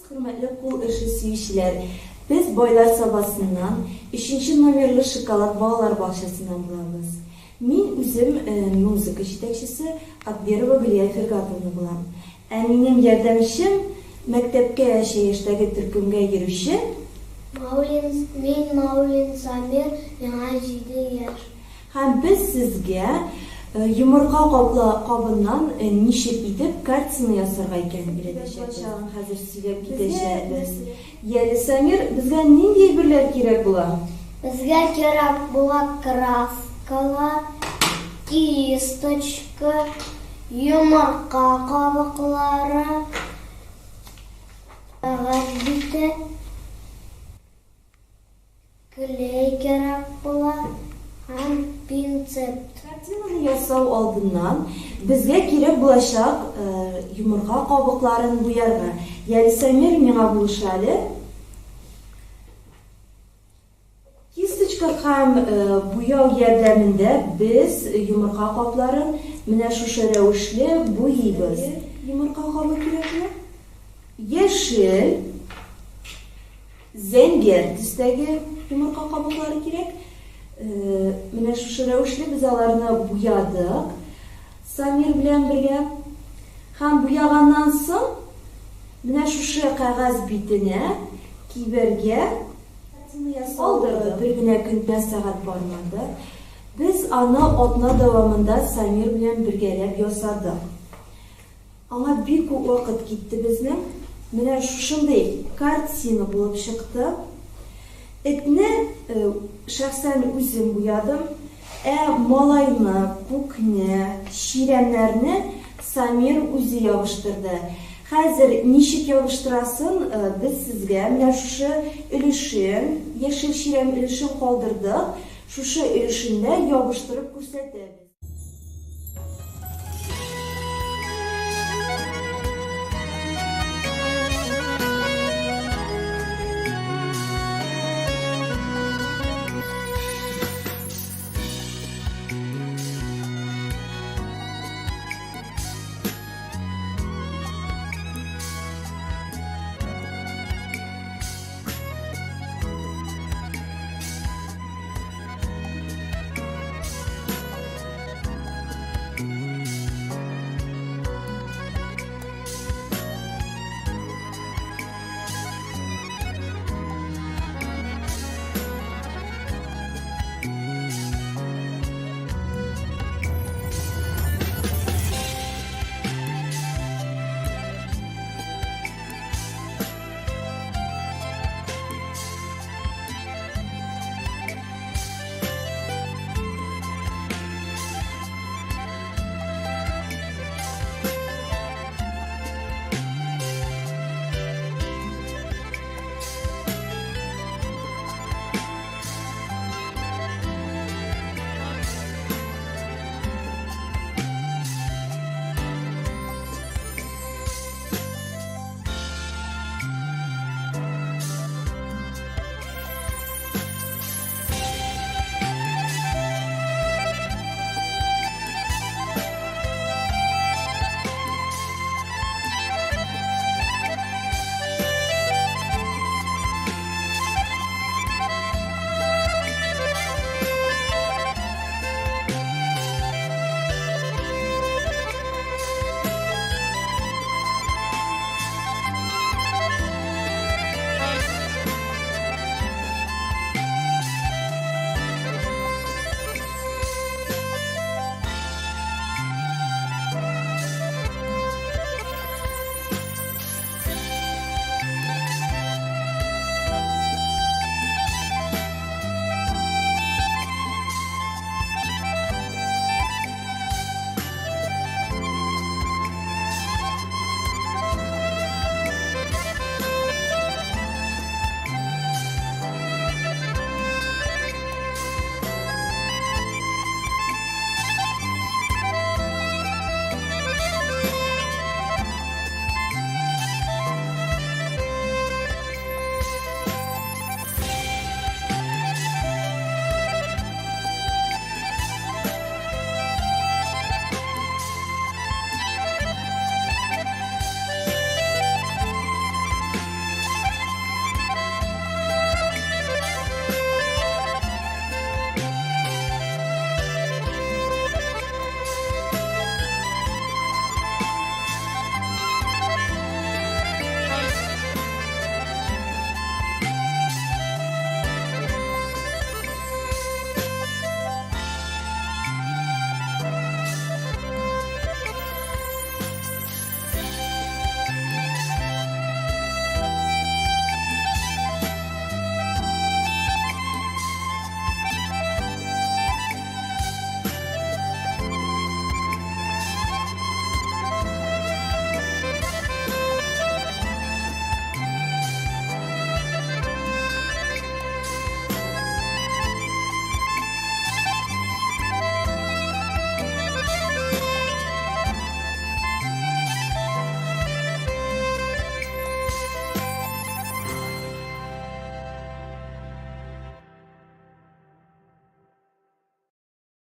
Хөрмәтле кул эше сөючеләр, без Байлар Сабасыннан, өченче номерлы Шоколад балалар бакчасыннан булабыз. Мин үзем музыка җитәкчесе Акберова Гөлия Фиргатовна булам. Ә минем ярдәмчем, мәктәпкәчә яшьтәге төркемгә йөрүче. Маулин, мин Маулин Самир, миңа җиде яшь. Һәм без сезгә йомырка кабыннан ничек итеп картина ясарга икәнен өйрәтәчәкбез. Хәзер сөйләп китәчәкбез. Яле, Самир, безгә нинди әйберләр кирәк була? Безгә кирәк була краскалар, кисточка, йомырка кабыклары, кәгазь бите. Клей кирәк була һәм пинцет. Картинаны ясау алдыннан безгә кирәк булачак йомырка кабыкларын буярга. Яле, Самир, миңа булыш әле. Кисточка һәм буяу ярдәмендә без йомырка капларын менә шушы рәвешле буйыйбыз. Йомырка кабы кирәк була. Яшел. Зәңгәр төстәге йомырка кабыклары кирәк. Менә шушы рәвешле без аларны буядык Самир белән бергә. Һәм буяганнан соң менә шушы кәгазь битенә кибәргә алдырдык. Бер генә көн дә сәгать бармады. Без аны атна дәвамында Самир белән бергәләп ясадык. Аңа бик күп вакыт китте безнең. Менә шушындый картина булып чыкты. Этне шәхсән үзем буядым. Ә малайны, күкне, чирәмнәрне Самир үзе ябыштырды. Хәзер ничек ябыштырасын без сезгә менә шушы өлешен, яшел чирәм өлешен калдырдык. Шушы өлешендә ябыштырып күрсәтәбез.